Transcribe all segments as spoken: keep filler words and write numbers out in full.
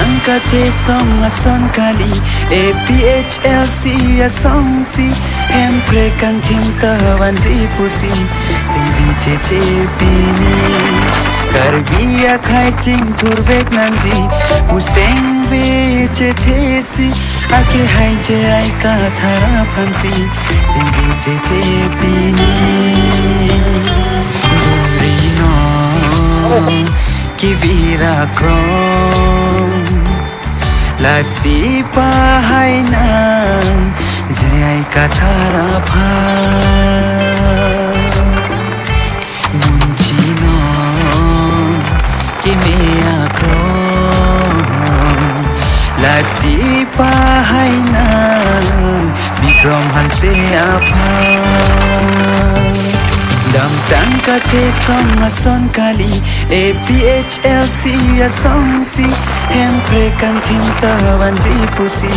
Angka chesong ason kali, A P H L C asongsi, Hemprek kangthim ta vanji pusi, singbi chethe pini. Karbi akhei chingthurvek nangji pu singbi chethesi, akehai je-ai kathara aphansi, singbi chethe pini. Duri no kivir akrong, lasi pahai nang je-ai kathara aphan. Munchi no keme akrong, lasi pahai nang Bikram Hanse aphan. Damtang kachesong ason kali, A P H L C asongsi, Hemprek kangthim ta vanji pusi,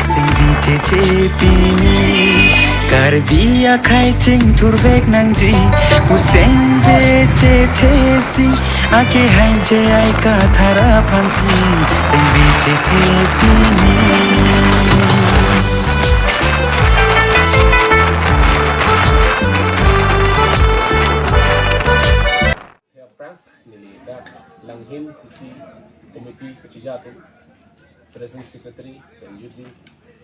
singbi chethe pini. Karbi akhei chingthurvek nangji pu singbi chethesi, akehai je-ai kathara aphansi, singbi chethe pini. Aphrang neli dak Langhin C C Committee kachija atum, President Secretary pen Youth Wing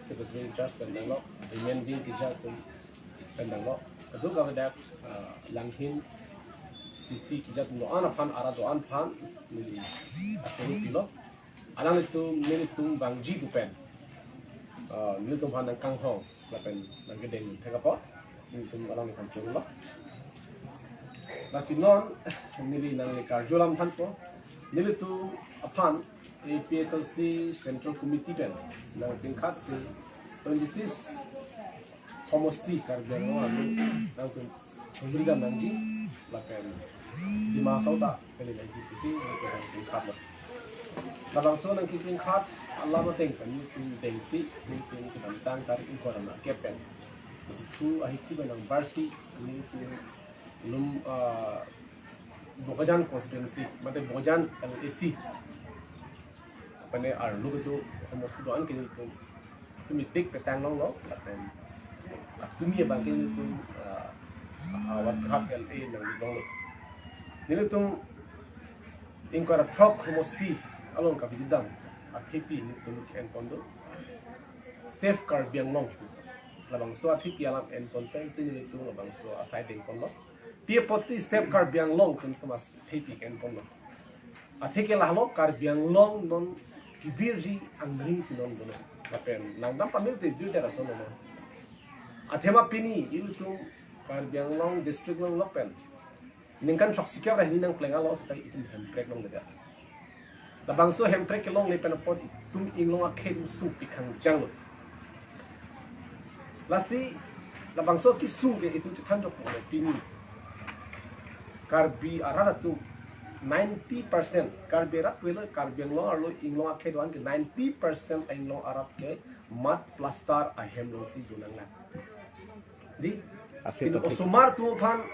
Secretary in charge pen danglo, Women Wing kachija atum pen danglo. Kadokave dak, ah, Langhin C C kachija atum do-an aphan, arat do-an aphan neli akuru pilo. Alanglitum nelitum vangji pu pen, ah, nelitum aphan nangkanghon lapen nangkedeng thek apot nelitum alanglitum chunlo. Lasi non neli nangli karju alam thanpo. Nelitum aphan A P H L C Central Committee pen nangpingkhatsi twenty-six homosti Karbi Anglong arlo nangtum humri dam nangji lapen Dima Hasao ta kali nangji pusi nangtum nangpingkhatlo. Labangso nangkepingkhat alam ateng pen nelitum dengsi, nelitum kedamtang tarik ingkoi ra nerkep pen, Diphu ahithi pen nangbarsi, nelitum lum, ah, Bokajan constituency, mate Bokajan L A C pen arlo kedo homosti do-an ke nelitum tumi tik petang longlo, lapen tumi abang ke nelitum, ah, ah, Wargrahap L A nang longlo. Nelitum ingkoi ra throk homosti along kaviji dam athepi nelitum ke-enpon do, Save Karbi Anglong. Labangso athepi alam enpon pensi nelitum labangso asai dengponlo. Pi apotsi Save Karbi Anglong pu nelitum athepi ke-enponlo? Atheke lahelo, Karbi Anglong non kevirji anghing si non dono. Lapen nangdam pamir te virdet ason dono. Athema pini ilitum Karbi Anglong district along lo pen ningkan throksi kep ra hini nangpleng alo seta itum Hemprek longledet. Labangso Hemprek kelongle pen apot itum inglong akhei atum sungpi khangjanglo. Lasi labangso kesung ke itum chethan jokpo pini. Karbi arat atum ninety percent, Karbi arat pulo, Karbi Anglong arlo inglong akhei do-an ke ninety percent inglong arat ke mud plaster ahem alongsi do nanglang. Di, aphit pini aphit. Osomar atum aphan,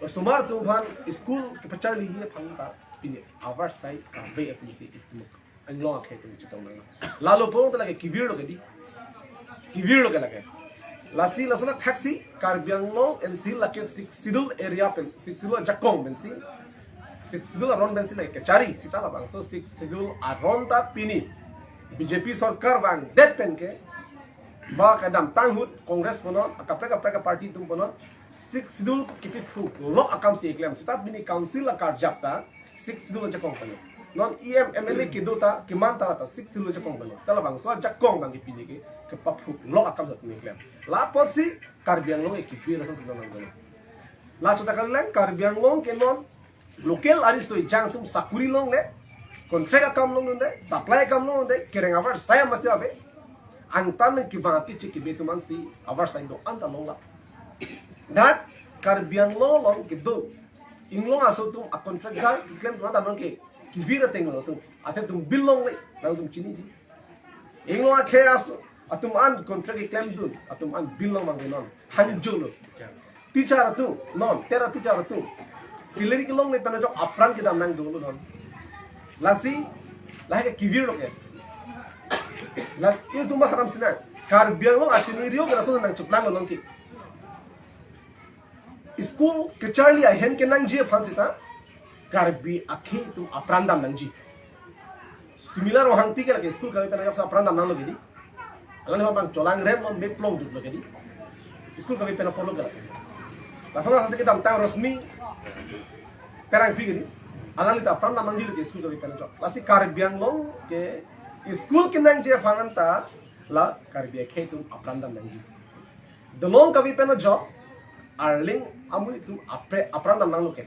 osomar atum aphan school kepacharli aphan ta pini avarsai kave atumsi itum inglong akhei atum chetong nang. Lalo pulotangte lake kevirlo ke di. Kevirlo ke lake. Lasi lason athaksi Karbi Anglong N C lake Sixth Schedule area pen, Sixth Schedule ajakong pensi, Sixth Schedule aron pensi lake kachari, seta labangso Sixth Schedule aron ta pini B J P sorkar vangdet pen ke, ba kedamtang ahut Congress punon, akaprek kaprek aparty atum punon, Sixth Schedule kepaphruk lok akamsi keklem. Seta pini council akarjap ta Sixth Schedule ajakong pen. Non E M, M L A kedo ta, keman ta lata Sixth Schedule ajakong pen. Seta labangso ajakong abang ke pini ke kepaphruk lok akam seta keklem. La apotsi Karbi Anglong ke kepir asonsi non nangdolo. La chota kalilang, Karbi Anglong ke non local ariso ejang atum sakuri longle, contract akam longdunde, supply akam longdunde, kereng avarsai mesti ave. Angtan men kevang ati chek kebe atum ansi avarsai do-an ta longla. Dak Karbi Anglong along kedo inglong aso atum a contractor keklem atum anta non ke kevir ateng lo atum. Athe atum bill longle, nangtum chiniji. Inglong akhei aso atum an contract keklemdun atum an bill long abang ke non hangjo lo. Teacher atum, non, tera teacher atum. Salary kelongle pen ajok apran kedam nang dolo non. Lasi, lahai ke kevirlo ke. La ilitum matha dam sinang. Karbi Anglong a-scenario ke lason nangcheplang lo nonke. School kacharli ahem kenangji aphan seta Karbi akhei atum apran dam nangji. Sumila Ronghangpi ke lake school kave pen ajok sa apran dam nanglo ke dei. Alangli bang cholang rem lo, meplong dut lo ke dei. School kave pen apor lo ke lake. Lason lasi kedamtang Rosmi Terangpi ke dei. Alangli ta apran dam nangji lo ke school kave pen ajok. Lasi Karbi Anglong ke school kenangji aphan ta la Karbi akhei atum apran dam nangji. Dolong kave pen ajok, Arleng amonit atum apre-, apran dam nanglo ke.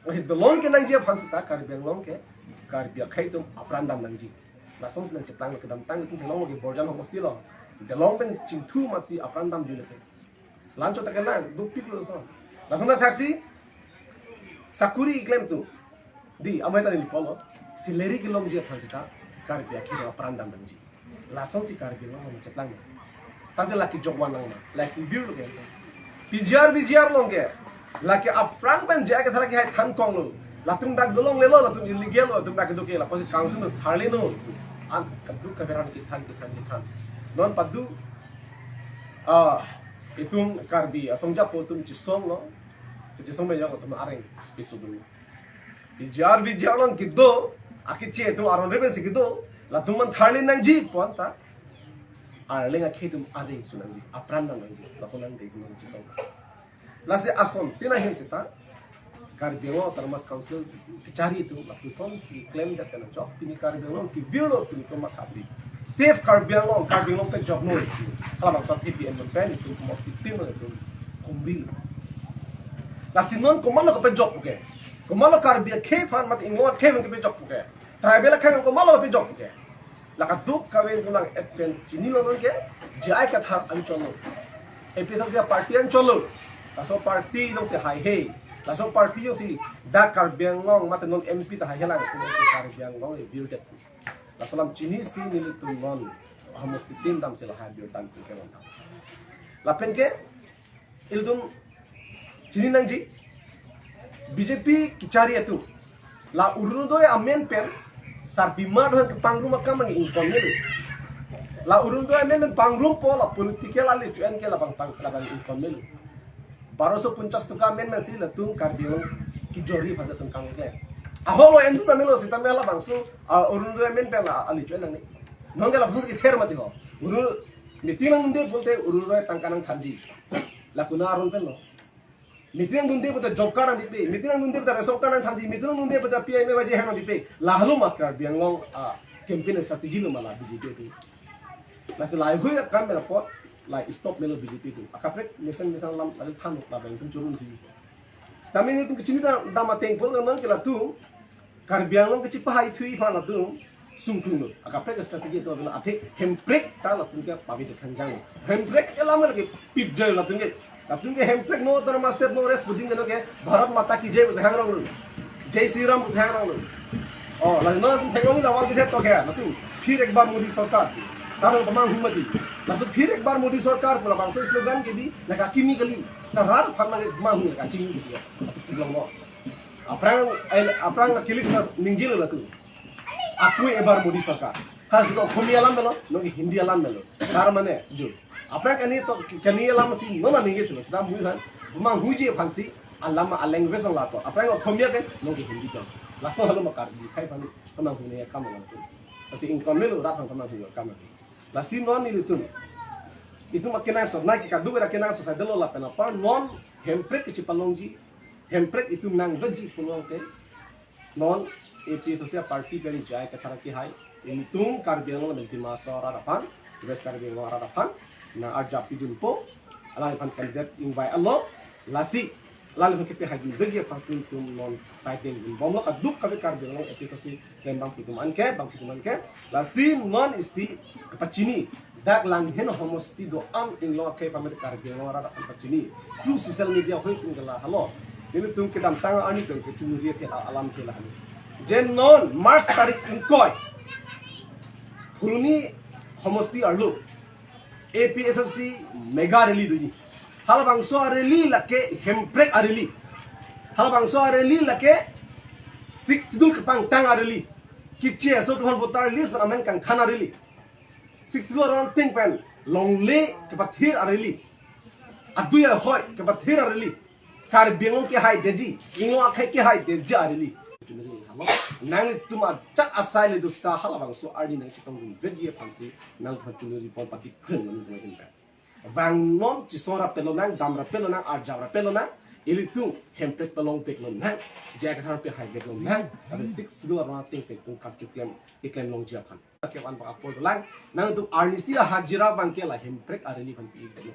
Lasi dolong kenangji aphan seta Karbi Anglong ke Karbi akhei atum apran dam nangji. Lasonsi nangcheplang lo, kedamtang itum theklong lo ke Borjan homosti along. Dolong pen chingthu amatsi apran damji lo ke. La-anchot ta kelang, dopik lo lason. Lason athaksi sakuri keklem atum. Dei, amei ta neli pulo. Salary kelongji aphan seta Karbi akhei atum apran dam nangji. Lasonsi Karbi Anglong nangcheplang. Tangte lake jokwan nang ma, lake bir lo ke. P G R V G R along ke lake aphrang pen J I Kathar kehai than kong lo. Latum dak dolong lelo, latum illegal lo, latum dak kedo ke, lapusi council nangtharlelo. An kaduk kaveran kethan, kethan, kethan. Non padu, ah, itum Karbi asong japo atum chesong lo. Kachesong pen ajok latum areng piso dun. P G R V G R along kedo, akeche atum aron revenue si kedo, latum aphan tharli nangji pu anta Arleng akhei atum areng su nangji, apran dam nangji, lason nangdei su nangji tong. Lasi asontin ahem seta Karbi Anglong Autonomous Council kachari atum lapusonsi klemdet pen ajok pini Karbi Anglong kevir lo pini atum mathasi. Save Karbi Anglong, Karbi Anglong pejok noi. Halabangso athe P M pen itum homostitin itum humri. Lasi non komatlo kepejok puke? Komatlo Karbi akhei aphan mate Inglong akhei aphan kepejok puke? Tribal akhei aphan komatlo kepejok puke? La kaduk kave atum nang-et pen chinilo nonke, J I Kathar anchot lo. A P H L C party anchot lo. Laso party alongsi haihe. Laso party alongsi dak Karbi Anglong mate non M P ta haihe lang, Karbi Anglong e birdet. Laso alam chinisi nelitum non homostitin damsi lahai birdet pu ke non. Lapen ke ilitum chini nangji, B J P kachari atum la Orunodoi amen pen sarpimar dohan kepangrum akam nang ingkon melo. La Orunodoi amen pen pangrumpo, la political ali chuan ke labang pang, labang ingkon melo. Baroso punchas toka amen pensi latum Karbi Anglong kejori bhasa atum kang ke. Aholo endu ta melo sitame labangso, ah, Orunodoi amen pen la ali chuan nangne. Nonke labangso kether mati ho. Orun-, meeting nangdunde pulote Orunodoi tangka nangthanji. La konat aron pen lo. Meeting nangdunde pulote job card nangpipe, meeting nangdunde pulote ration card nangthanji, meeting nangdunde pulote P M A Y G hem nangpipe. Lahelo ma Karbi Anglong, ah, campaign strategy lo ma la B J P atum. Lasi lahei akam pen apot la stop melo B J P atum. Akaprek mesen mesen alam la than labang atum chorun thi. Sitame nelitum kachini dam, dam ateng pol nang ke latum Karbi Anglong kachepahaithui aphan latum sungkung lo. Akaprek strategy atum abina athe Hemprek ta latum ke pavi de khangjang. Hemprek ke alam lake pip jai latum ke. Latum ke Hemprek no autonomous state no rest pu ding ke no ke Bharat Mata Ki Jai pusi hangrong lo. Jai Shri Ram pusi hangrong lo. Oh, la no latum theklong la wal ke to ke. Latum phir ek bar Modi sarkar. Taro pamanghu mati. Latum phir ek bar Modi sarkar pu labangso slogan ke dei, la kakimi kali. Sarat aphan nang mamang kakimi kali. Theklong lo. Aphrang, eh, aphrang akilik na ningjelo latum. Apui ebar Modi sarkar. Hasi ko Khumi alam melo, nonke Hindi alam melo. Tar mane, jo. Aphrang kani to, kani alam si nona ningje chulo. Sita mui han, mamanghuji aphansi, alam a language nang lato. Aphrang ko Khumi ke, nonke Hindi to. Laso halo makar di, khai pan, pamanghu ne kam lato. Lasi ingkon melo, rat han pamanghu kam lagi. Lasi non nelitum. Itum akenangsot, nai ke kaduk akenangsot, sai delo lapen apar, non, Hemprek kachepalongji, Hemprek itum nangveji pulote, non A P H L C party pen J I Kathar kehai, ilitum Karbi Anglong pen Dima Hasao arat aphan, West Karbi Anglong arat aphan, nang-arjap pidunpo, alangliphan candidate ingvai alo, lasi, alangliphan kepahaidunji aphansi ilitum non side dengdunbomlo, kaduk kave Karbi Anglong A P H L C klem bangphi atum anke, bangphi atum anke. Lasi non isi kepachini. Dak Langhin homosti do-an Inglong akhei pamit Karbi Anglong arat aphan pachini. Through social media hoi tung kela halo. Nelitum kedamtang arni pen kechumri athe alam ke lahani. Je non March tarik ingkoi. Phuloni homosti arlo. A P H L C mega rally doji. Halabangso a-rally lake Hemprek a-rally. Halabangso a-rally lake Sixth Schedule kepangtang a-rally. Keche aso atum aphan voter list pen amen kangthan a-rally. Sixth Schedule aron ateng pen longle kepathir a-rally, adui ahoi kepathir a-rally, Karbi Anglong kehaidetji, Inglong akhei kehaidetji a-rally. Nanglitum ajat asai le do seta halabangso arni nangchetongdunvekji aphansi nangphan chunuri pon pati kren nangtum ahin pen. Vangnon, chesong rapet lonang, dam rapet lonang, arjap rapet lonang, ilitum hemprek palongvek lonang, J I Kathar pen haivek lonang, ave Sixth Schedule aron ateng pen itum kam chiklem, keklem longji aphan. Kevan bak apor dolang, nangtum arnisi ahajira abangke la hemprek a-rally aphan pi-ik dolo.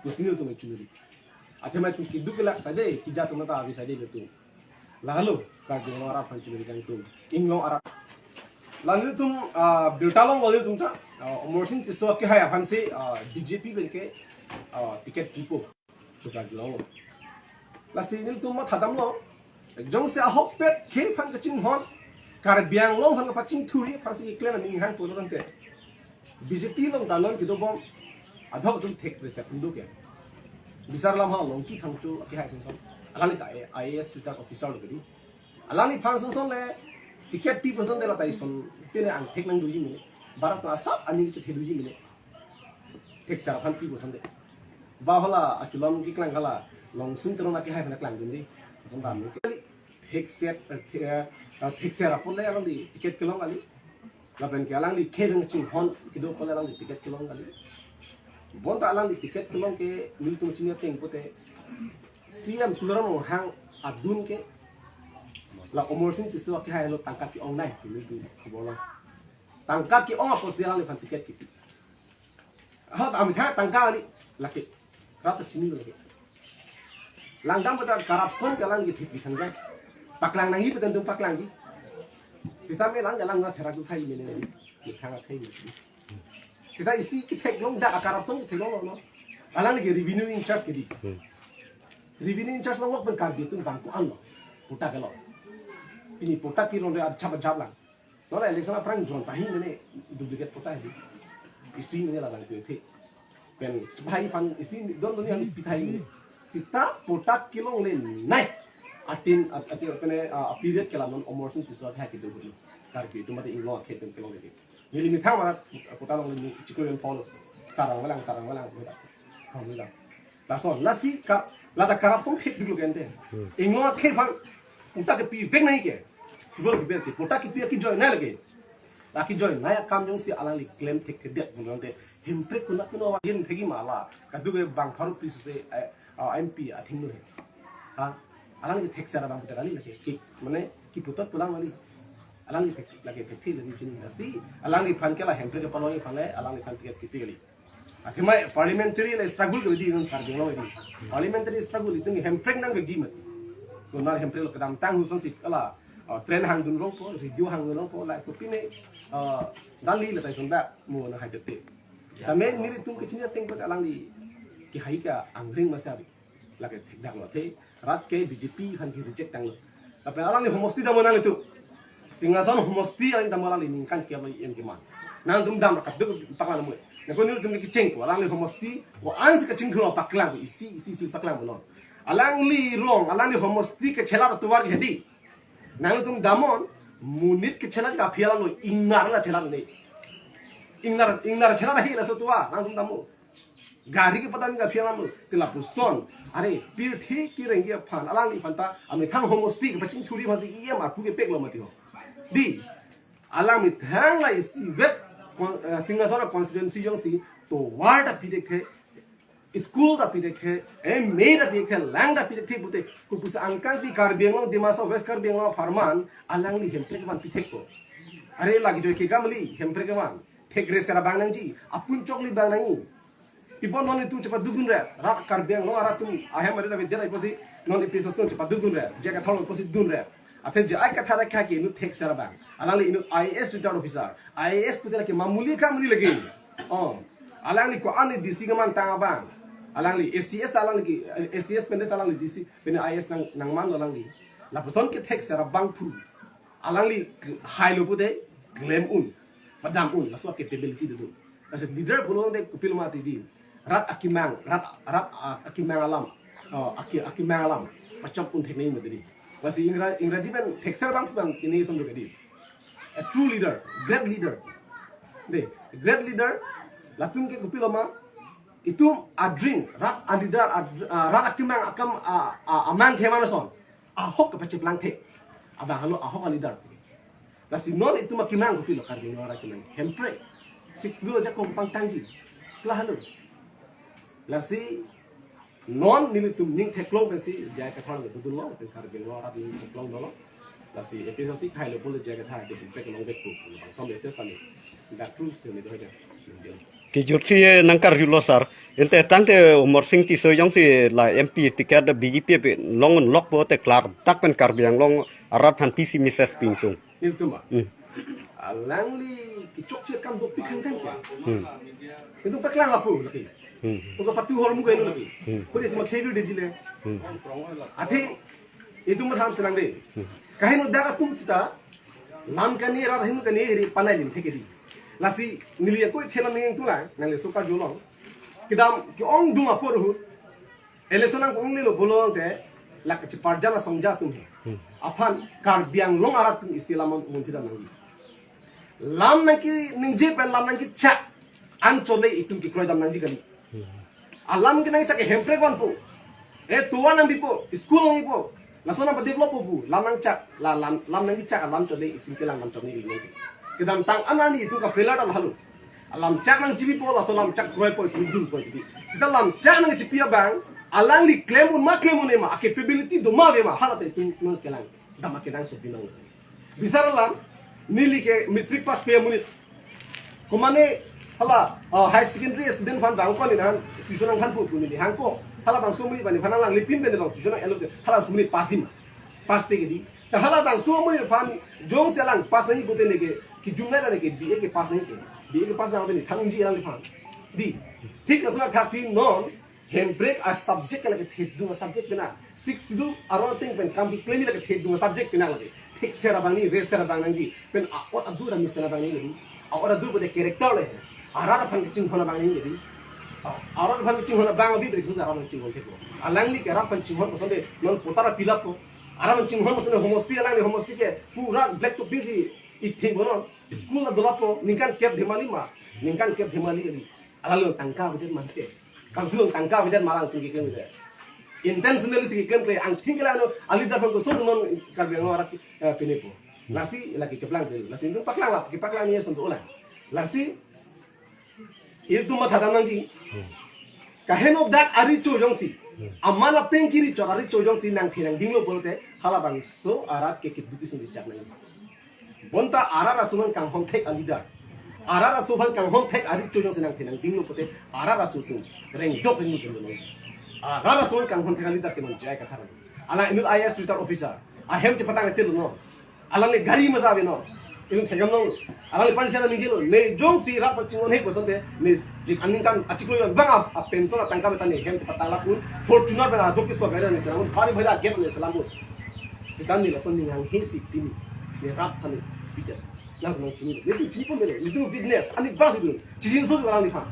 Pusi nelitum chunuri. Athema itum keduk kelak sade, kejat atum ta ave sade ilitum. Lahelo, Karbi Anglong arat aphan chunuri nangtum. Inglong arat. La nelitum, ah, birta longlo nelitum ta, ah, Amarsing Tisso akehai aphansi, ah, B J P pen ke, ah, ticket pipo pusi arjulonglo. Lasi nelitum mathadamlo. Jongsi ahokpet akhei aphan kachinghon, Karbi Anglong aphan kapachingthurji aphansi keklem aning hang pulo tangte, B J P along ta non kedobom adhok atum thek reset atum do ke. Bisar Lamha Longki Phangcho akehai asonson. Alangli ta I A S retired officer lo ke di. Alangliphan asonson le ticket pipo asonte la ta ison pine angthek nangdoji mene. Barat ta asap aning chethe doji mene. Thekser aphan pipo asonte. Ba hala akelong keklang hala Longsing Teron akehai aphan klangdun di. Ason dam ke. Thekser, eh, the-, eh, thekser apot le alangli ticket kelong kali. Lapen ke alangli akhei kachinghon kedo apot le alangli ticket kelong kali. Bonta alangli ticket kelong ke nelitum chini ateng pute C M Tuliram Ronghang adun ke la Amarsing Tisso akehai lo tangka ke-ongnei nelitum khobor lo. Tangka ke-ong apotsi alangliphan ticket kipi. Ahot amethang tangka kali lake. Rat ta chinilo lake. Langdam pada corruption ke alang kethek di tangka. Paklang nangji pada itum paklangji. Sitame lang jalang na therak khai mene. Methang akhei mene. Sita isi ketheklong dak a-corruption ketheklong lo. Alangli ke revenue in charge ke di. Hmm. Revenue in charge longlok pen Karbi atum bang ko-an lo. Patta kelong. Pini patta kelong de ajap ajap lang. Nola election aphrang jon tahai mene duplicate patta di. Isi mene la lang tu the. Pen chepahai aphan isi don don yang pi tahai mene. Sita patta kelonglenei. Atin at-, atin pene, ah, period ke la non Amarsing Tisso akehai kedo. Karbi atum mate Inglong akhei atum kelongle. Neli methang mara patta longle ni chiklo yon phone. Sarang valang, sarang valang. Phone valang. Lason, lasi ka, la ta corruption thek diklo ke ante. Hmm. Inglong akhei aphan patta kepivek nangji ke. Gol kepivek ke. Patta kepi akejoinei lake. La kejoinei akam jongsi alangli klem thekthedet pulote. Hemprek konat konat ahin thekji ma la. Kadokave bang pharo pi suse, eh, ah, M P athengno he. Ha? Alangli thekser abang putar kali lake. Ki, mane, kipu tot pulang kali. Alangli thek, lake thekthe lake chini. Lasi, alangliphan ke la hemprek kepalongji aphan le, alangliphan ticket kipi kali. Athema parliamentary le struggle ke di non Karbi Anglong di. Parliamentary struggle itum hemprek nangvekji mati. Konat hemprek lo kedamtang husonsi la, ah, train hangdun rongpo, radio hangdun rongpo, la kopine, ah, Delhi la ta ison dak mo nanghaitete. Tame nelitum kechini ateng pen alangli kehai ke angring masi ave. Lake thekdaklo the, rat ke B J P aphan ke reject tanglo. Lapen alangli homosti dam nangtum. Singhason homosti alangli dam, alangli ningkan ke alo E M keman. Nangtum dam kaduk paklang mo. Nangko nelitum kecheng ko alangli homosti ko-ansi kachingthur paklang isi isi isi paklang mo non. Alangli rong, alangli homosti kechelar atovar ke hedi. Nangtum damnon, monit kechelar ke aphi alam lo, ingnar la chelar ne. Ingnar, ingnar chelar ahi laso atovar, nangtum damnon. Gari kepadam ke aphi alam lo, te lapuson. Are, pirthe kerengji aphan, alangliphan ta, amethang homosti kepachingthurji aphansi E M arpu kepeklo mati ho. Di, alang methang la isivet, kon-, eh, Singhason constituency jongsi, tovar ta pidekthe, school ta pidekthe, M A ta pidekthe, lang ta pidekthe pute, kopusi angkang pi Karbi Anglong, Dima Hasao, West Karbi Anglong apharman, alangli hemprek kevan pithekpo. Are lake joi ke gamli, hemprek kevan. Thekre sera bang nangji, apun chokli bang nangji. Pibon non itum chepadukdunre, rat Karbi Anglong arat atum, ahem arit avedai apotsi, non ipi sosun chepadukdunre, J I Kathar apotsi dunre. Athe J I Kathar ke inut thekser abang. Alangli inut I A S retired officer. I A S pute lake mamuli ka muli lake. Oh. Alangli ko-an D C kemantang abang. Alangli A C S alangli ki, A C S pen alangli D C, pen I A S nang, nangmanlo alangli. Lapuson ke thekser abang pu. Alangli hailo pute klem un. Padam un. Laso capability do. Laso leader pulote kopilo mati di. Rat akemang, rat, rat, ah, akemang alam. Oh, ake-, akemang alam. Pachok un theknei mati di. Lasi Ingra-, Ingraji pen thekser abang pu abang kini som do ke di. A true leader, great leader. De, great leader, latum ke kopilo ma, itum a-dream, rat a-leader, a, a, rat akemang akam, a, a, amang ke manason, ahok kepacheplang thek, abang halo ahok a-leader. Lasi non itum akemang kopilo, Karbi Anglong arat akemang, Hemprek, Sixth Schedule ajakong pangtangji, lahelo. Lasi non nelitum ning theklong pensi J I Kathar le dodunlo, pen Karbi Anglong arat ning theklong dolo. Lasi A P H L C khei lo pulo J I Kathar ke Hemprek longvek pu, bangso message kami. Dak terus ini doh aja. Kejut si nangkarjulo sir. Ante tangte Amarsing Tisso jongsi la M P ticket B J P pen longlok pulote klardak pen Karbi Anglong arat aphan pisi message pi ingtung. Nelitum ma. Hmm. Alangli kechokche akam dopik hangkan ke. Hmm. Itum paklang lapu lagi. Hmm. Itum patu hor mugai lagi. Hmm. Kode itum khei dodunji le. Hmm. Athe itum matham senang de. Hmm. Kaheno dak atum sita lam kani rat hinu kani ri panai lim thek di. Lasi neli ako ithela ning tulang, nangli so karjulong. Kedam ke-ongdung apor hu. Election nangko-onglelo pulote, la kacheparjala songja atum he. Hmm. Aphan Karbi Anglong arat atum isi lam munthidam nangji. Lam nangkeningje pen lam nangkechak anchot le itum kekroidam nangji kali. Hmm. Alam kenangchak ke Hemprek vanpo. E tovar nangpipo, school nangpipo. Laso nangpadevelop po pu, lam nangchak, la lam, lam nangkechak alam chot le itum kelang lam chot neli nangke. Kedamtang anani itum ka-failure ta lahelo. Alam chak nangchipipo, laso lam chak kroipo itum dunpo itum. Sita lam chak nangchipi abang, alangli klem un ma klem un-e ma, a-capability do ma ave ma, hala ta itum nangkelang, dam akenangsot binong. Bisar alam, neli ke matric pass pe amonit. Komane hala, ah, high secondary student aphan bang ko neli han tuition nangthanpo pu neli hangko. Halabangso amonit aphan, aphan alanglipin pen long tuition nang-elok ke, halabangso amonit pass-ji ma. Pass pe ke di. Ta halabangso amonit aphan jongsi alang pass nangji pute neke, kejumnai ta neke B A ke pass nangji ke. B A ke pass nang pute neli thanji alangliphan. Di. Thik lason athaksi non Hemprek a-subject ke lake thedung a-subject pena. Sixth Schedule arong ateng pen kam keklem lake thedung a-subject pena lake. Thik ser abang ni, re ser abang nangji. Pen a-ot adur ami ser abang nangji. A-ot adur pute character le. Arat aphan kachinghon abang nangji. A-, arat aphan kachinghon abang abi bre khuza arat aphan chinghon thekpo. Alangli ke arat aphan chinghon kosonde non potara pilap po. Arat aphan chinghon kosonde homosti alangli homosti ke pura black to busy ithing bonon. School na dolap po, ningkan kep dhemali ma. Ningkan kep dhemali kali. Alangli tangka avedet mante. Council along tangka avedet ma alanglitum keklem avedet. Intentionally si keklem kle, angthing ke la ano, a-leader aphan koson non Karbi Anglong arat, eh, pinepo. Lasi lake keplang kle. Lasi itum paklang lap, kepaklang ni ason dolang. Lasi itum mathadam nangji. Kaheno dak arecho jongsi. Aman apeng kiri chok arecho jongsi nangthe nangdinglo pulote, halabangso arat ke keduk isun dijak nang. Bonta arat aso aphan kanghon thek a-leader. Arat aso aphan kanghon thek arecho jongsi nangthe nangdinglo pute arat aso atum rengdok rengdok rengdok. Arat aso aphan kanghon thek a-leader ke non J I Kathar. Alang inut I A S retired officer. Ahem chepatang ete lo non. Alangli gari maja ave non. Inut thekdam non. Alangli pension ningje lo. Ne jongsi rat aphan chinghon he kosonte. Ne jik aningkan achiklo yon bang a, a-pension atangka beta ne hem chepatang lap un. Fortuner pen adok kiswa gari ne chelamun. Bhari bhari gate ne selamun. Sita ne lason ning hanghe si pini. Ne rat aphan ne pija. Nang nang chini. Netum chinipo mele. Netum witness. Ani bas itu. Chijinso alangliphan.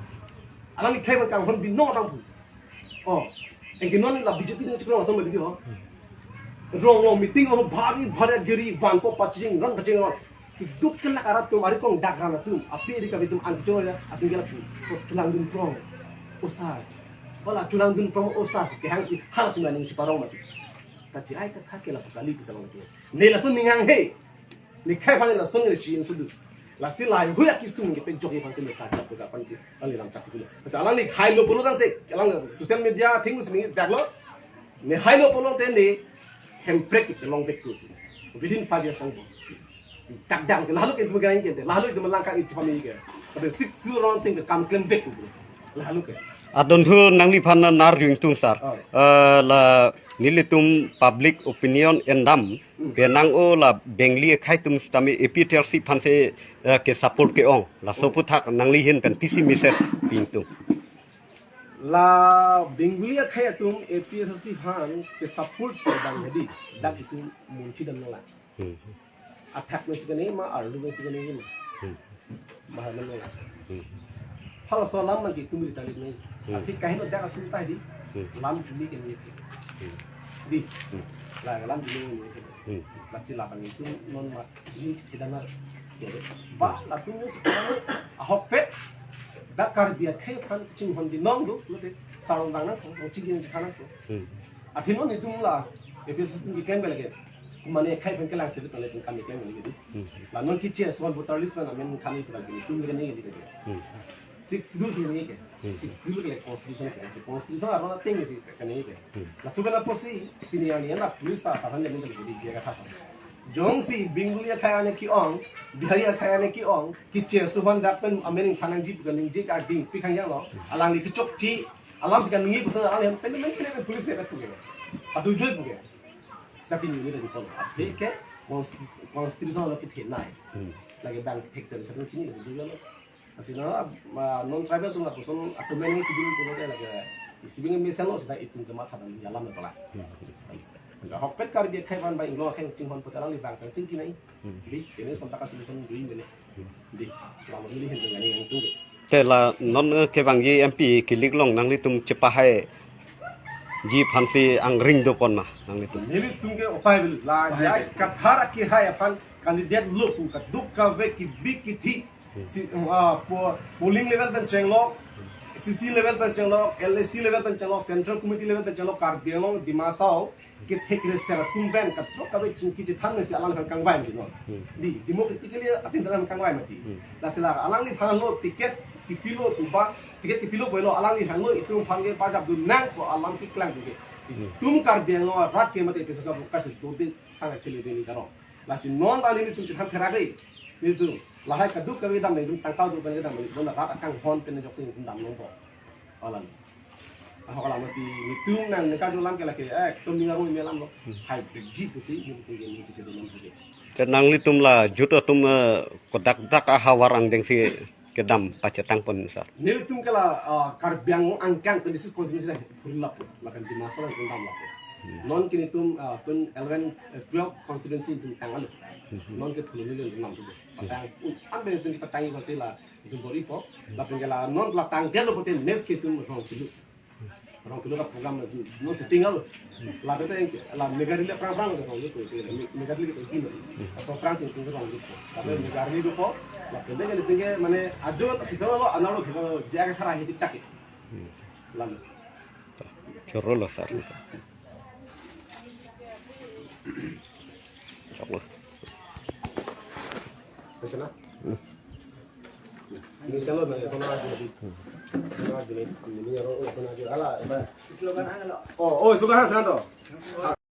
Alangli khei aphan kanghon binong abang pu. Oh. Anke non la B J P nangchiklo asam bidi ho. Rong rong meeting ho bhari bhari gari vanpo paching rang paching rang. Keduk kelak arat atum ari kong dak ran atum. Api ri kabi atum angchong ya atum ke lapu. Ko chulang dun prong. O sir. Wala chulang dun prong o sir. Kehang si halatum aning chiparong mati. Ta J I Kathar ke lapu kali ke salam tu. Ne lason ning hanghe. Ne khei aphan lason ne chinghon sudu. Lasi lahei hui akisung ke pejok aphan si ne kachak ko aphan si alangli lam chak pulo. Lasi alangli hailo pulo tangte, alang social media thing si ne daklo. Ne hailo pulote ne Hemprek ke longvek tu. Within five years angbo. Chak dam ke lahelo ke itum ke, lahelo itum langkang itum pami ke. Tapi Sixth Schedule arong ateng ke kam klemvek tu. Lahelo ke. Adon thu nangliphan nar jung tung sir. Oh. Eh, la nelitum public opinion endam. Hmm. Penang o la Bengali akhei atum sitame A P H L C aphan si, eh, ke support ke-ong. Laso aphuthak nangli ahin pen pisi message pi ingtung. La Bengali akhei atum A P H L C aphan ke support ke bang hedi. Dak itum munthidam nanglang. Hmm. Athak nangsi kene ma, arlu nangsi kene ma. Hmm. Bahar nanglang. Hmm. Halaso alam man ke itum rita lik nai. Hmm. Athe kaheno dak atum ta di. Hmm. Lam chumi ke ni. Hmm. Di. Hmm. La lam chumi ni. Hmm. Lasi labang itum non ma ni thidam na. Ba latum ahokpet dak Karbi akhei aphan chinghon binong do, lote sarong dang nang, chingki nang than nang. Hmm. Athe non itum la A P H L C atum keklem ke lake, mane akhei aphan kelang sebe tole itum kam keklem ke lake. Hmm. La non ke C S one voter list pen amen khani pura gini, itum lake ni lake. Hmm. Six Schedule si ni ke. Hmm. Six Schedule ke constitution ke. Constitution arona ting si ke ni ke. Hmm. Laso pen apotsi pini arni la police ta sahan le ni ke dia katha. Jongsi Bengali akhei ane ke-ong, Bihari akhei ane ke-ong, ke C S one dak pen amen than nangji pu kaningje karding pi khangjang lo. Alangli kechokche, alam si kaningje pu alang hem pen pen pen police ne pu ke. Adu joi pu ke. Seta pini ni tadi pon. Athe ke consti-, constitution lo kethenei. Hmm. Lake bang thek tadi satu chini satu lo. Lasi na, ma, non tribal atum lapuson atum mane kidin pulote lake isi bing mesen lo seta itum kematha dan alam na tola. Hmm. Ahokpet Karbi akhei aphan ba inglong akhei chinghon put alangli bang chingki nai. Hmm. Di, ini sontak solution dui mene. Hmm. Di, lama ini hentung ani yang tunggu. Te la non, eh, kevangji M P kilik long nanglitum chepahaiji aphansi angring do pon ma nanglitum. Nelitum ke upai bil la jai kathar akehai aphan candidate lo pu kaduk kave kebik kethe. Hmm. Si, ah, po-, polling level pen chenglok, C C level pen chenglok, L A C level pen chenglok, Central Committee level pen chenglok, Karbi Anglong, Dima Hasao, kethek rester atum pen kaduk kave chingki chethan si alang aphan kangvai mati non. Hmm. Di, democratically atin alang kangvai mati. Hmm. Lasi la alangliphan lo ticket kipilo pu ba, ticket kipilo pu lo alangliphan lo itum aphan ke parjap dun nang pu alam keklang ke. Hmm. Itum Karbi Anglong arat ke mate pesa sa buka si dode sang kili dini karo. Lasi non ta nelitum chethan therak dei. Nelitum lahai kaduk kave dam nelitum tangka duk kave dam nelitum rat akanghon pen joksi nelitum dam longpo. Alam. Ahok alam si nelitum nang neka julam ke lake, eh, tum ninga rong melam lo. Hmm. Hai beji pusi nelitum ke nelitum ke dam longpo. Te nanglitum la jut atum, eh, kodak dak ahavar angdeng si kedam pachetang pon sir. Nelitum ke la, ah, Karbi Anglong angkang twenty-six constituency la phurlap, lapen Dima Hasao la kedam lap. Hmm. Non ke nelitum, ah, tun eleven, eh, twelve constituency nelitum tang alo. Hmm. Non ke phuloni lo nelitum tu. Patang, um, ambe nelitum patang ipo si la nelitum bor-ipo. Lapen ke la non la tangdet lo pote next ke nelitum Rongpilu. Rongpilu ka program la no sitting alo. Lapen te la Megarili aphrang aphrang ke rong itu, Megarili ke itu. Aso aphrang sitting ke rong itu. Lapen Megarili dopo. Lapen te ke nelitum ke mane ajo kita lo analo kita lo jaga thara hiti tak. Hmm. Lalu. Choro lo sir. Choro. Bisa na? Hmm. Ini selalu na, itu na lagi. Ini selalu na, ini orang, oh, sana aja. Ala, apa? Oh, oh, sudah sana tuh.